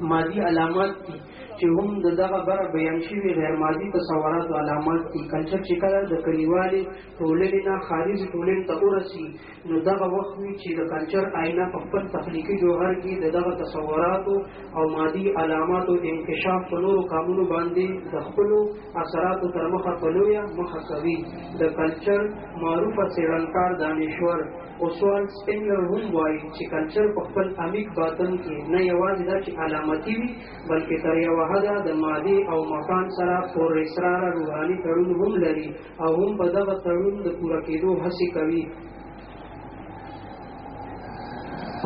مادي علامات دي چې هم د دغه بره بیان شوي غیر مادي تصوراتو علامات دي. کلچر چې کله د کلیوالې ټولنې نه خارج ټولنې ته ورسي، نو دغه وخت وي چې د کلچر آینه په خپل تخلیقي جوهر کې د دغه تصوراتو او مادي علاماتو انکشاف په نورو کامونو باندې د خپلو اثراتو تر مخه په لویه مخه کوي. د کلچر معروفه څېړنکار دانشور اوسوال سپینلر هم وایي چې کلچر په خپل عمیق باطن کې نه یوازې دا چې علامتي وي، بلکې تر یوه حده د مادې او مکان سره پر اسراره روحاني تړون هم لري او هم په دغه تړون د پوره کېدو هڅې کوي.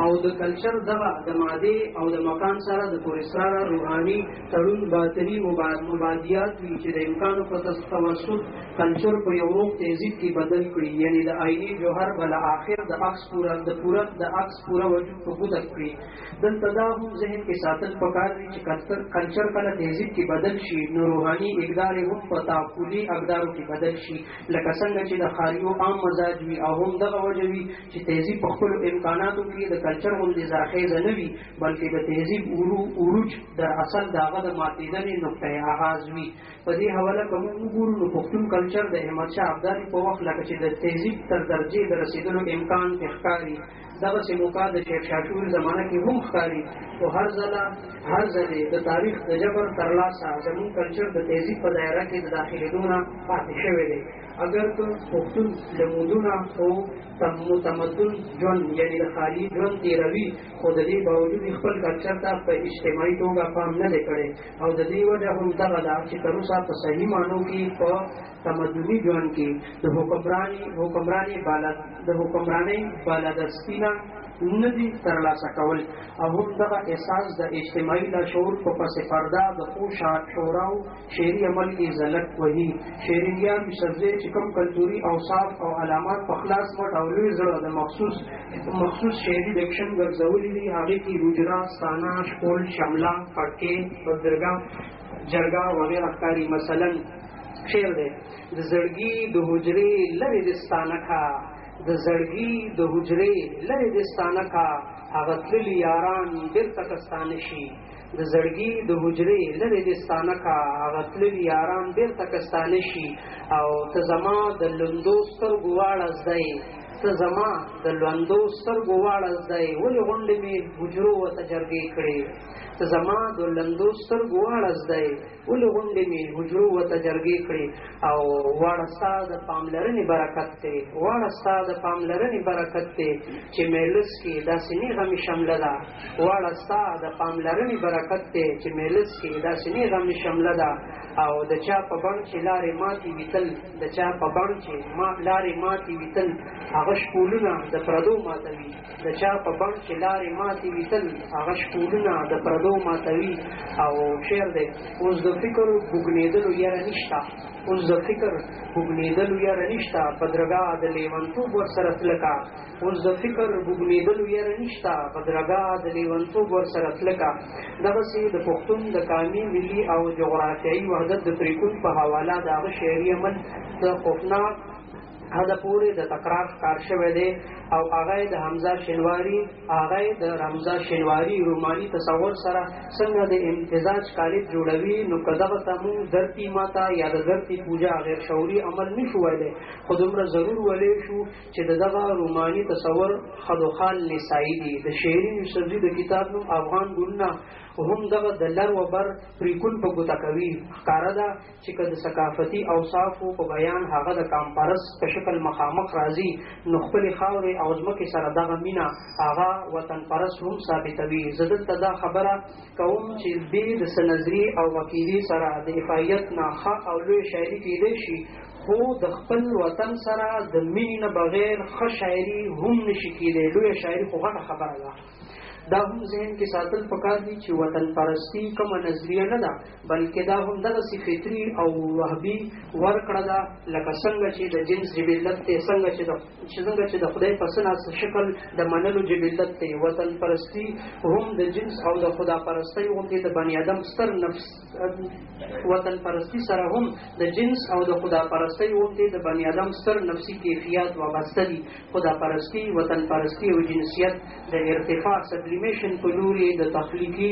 او د کلچر دغه د مادې او د مکان سره د پر اسراره روحاني تړون باطني مبادیات وي چې د امکانو په توسط کلچر په یو روغ تهذیب کې بدل کړي، یعنی د آینې جوهر بل آخر د عکس پوره د پوره د عکس پوره وجود په ګوته کړي. دلته دا هم ذهن کې ساتل پکار دي چې کلچر کله تهذیب کې بدل شي، نو روحاني اقدار هم په تعقلي اقدارو کې بدل شي، لکه څنګه چې د ښاریو عام مزاج وي. او هم دغه وجه وي چې تهذیب په خپلو امکاناتو کې د کلچر غوندې زرخیزه نه وي، بلکې د تهذیب عروج در اصل د هغه د ماتېدنې نقطه آغاز وي. په دې حواله که موږ وګورو، نو پښتون کلچر د احمد شاه ابدالي په وخت لکه چې د تهذیب تر درجې د رسېدلو امکان پرې ښکاري، دغسې موقع د شېرشاه شور زمانه کې هم ښکاري، خو هر ځله هر ځلې د تاریخ د جبر ترلاسه زموږ کلچر د تهذیب په دایره کې د داخلېدو نه پاتې شوی دی. اګر که پښتون له مودونه او متمدن ژوند، یعنی د ښاري ژوند تېروي، خو د دې باوجود خپل کلچر ته په اجتماعي توګه پام نه دی کړی. او د دې وجه هم دغه ده چې تر اوسه په صحیح معنو کې په تمدني ژوند کې د حکمرانۍ بالادستي نه نه دي ترلاسه کول. او هم دغه احساس د اجتماعي لاشعور په پس پرده د ښو شعراو شعري عمل کې ځلک وهي. شیرینیار یوسفزی چې کوم کلتوري اوصاف او علامات په خلاص مټ او لوی زړه د مخصوص مخصوص شعري ډکشن ګرځولي دي، هغې کې حجره، ستانه، شپول، شمله، پټکې، بدرګه، جرګه وغیره ښکاري. مثلا شعر دی: د زړګي د حجرې لرې دې ستانه کا، د زړګي د حجرې لرې دې ستانه کا، هغه تللي یاران بیرته که ستانه شي. د زړګي د حجرې لرې دې ستانه کا، هغه تللي یاران بیرته که ستانه شي. او ته زما د لوندو سترګو واړه زده یې، ته زما د لوندو سترګو واړه زده یې، ولې غونډې مې حجرو ورته جرګې کړې؟ ته زما د لوندو سترګو واړه زده یې، ولې غونډې مې حجرو ورته جرګې کړې؟ او واړه ستا د پاملرنې برکت دی، واړه ستا د پاملرنې برکت دی چې میلس کې داسې نیغه مې شمله ده. واړه ستا د پاملرنې برکت دی چې میلس کې داسې نیغه مې شمله ده. او د چا په بڼ چې لارې ماتې وي تل، د چا په بڼ چې ما لارې ماتې وي تل، هغه شپولونه د پردو ماتوي. د چا په بڼ چې لارې ماتې وي تل، هغه شپولونه د پردو ماتوي. او شعر دی: اوس د فکر بوږنېدلو یره نشته، اوس د فکر بوږنېدلو یره نشته، په درګاه د لیونتوب ورسره تلکه. اوس د فکر بوږنېدلو یره نشته، په درګاه د لیونتوب ورسره تلکه. دغسې د پښتون د قامي، ملي او جغرافیایي وحدت د پرېکون په حواله د هغه شعري عمل د خوفناک حده پورې د تکرار ښکار شوی دی. او هغه د حمزه شینواری هغه د حمزه شینواری روماني تصور سره څنګه د امتزاج قالب جوړوي، نو که دغه ته موږ درتی ماتا یا د درتی پوجا غیر شعوري عمل نشو ویلی، خو دومره ضرور ویلی شو چې د دغه روماني تصور خدوخال نسایي دي. د شیرین یوسفزي د کتاب نوم افغان ګلونه هم دغه د لر و بر پریکون په ګوته کوي. ښکاره ده چې که د ثقافتي اوصافو په بیان هغه د کامپرس په شکل مخامخ راځي، نو خپلې خاورې او ځمکې سره دغه مینه هغه وطن پرست هم ثابتوي. زه دلته دا خبره کوم چې بې د څه نظریې او عقیدې سره د افایت نه ښه او لوی شاعري کېدای شي، خو د خپل وطن سره د مینې نه بغیر ښه شاعري هم نشي کېدی. لویه شاعري خو غټه خبره ده. دا هم ذهن کې ساتل پکار دي چې وطن پرستی کومه نظریه نه ده، بلکې دا هم دغسې فطري او وهبي ورکړه ده، لکه څنګه چې د جنس جبلت دی، څنګه چې د خدای په څه ناڅه شکل د منلو جبلت دی. وطن پرستی هم د جنس او د خدا پرستۍ غوندې د بني آدم ستر نفس، وطن پرستی سره هم د جنس او د خدا پرستۍ غوندې د بني آدم ستر نفسي کیفیات وابسته دي. خدا پرستی، وطن پرستی او جنسیت د ارتفاع، sublimation په لوري د تخلیقي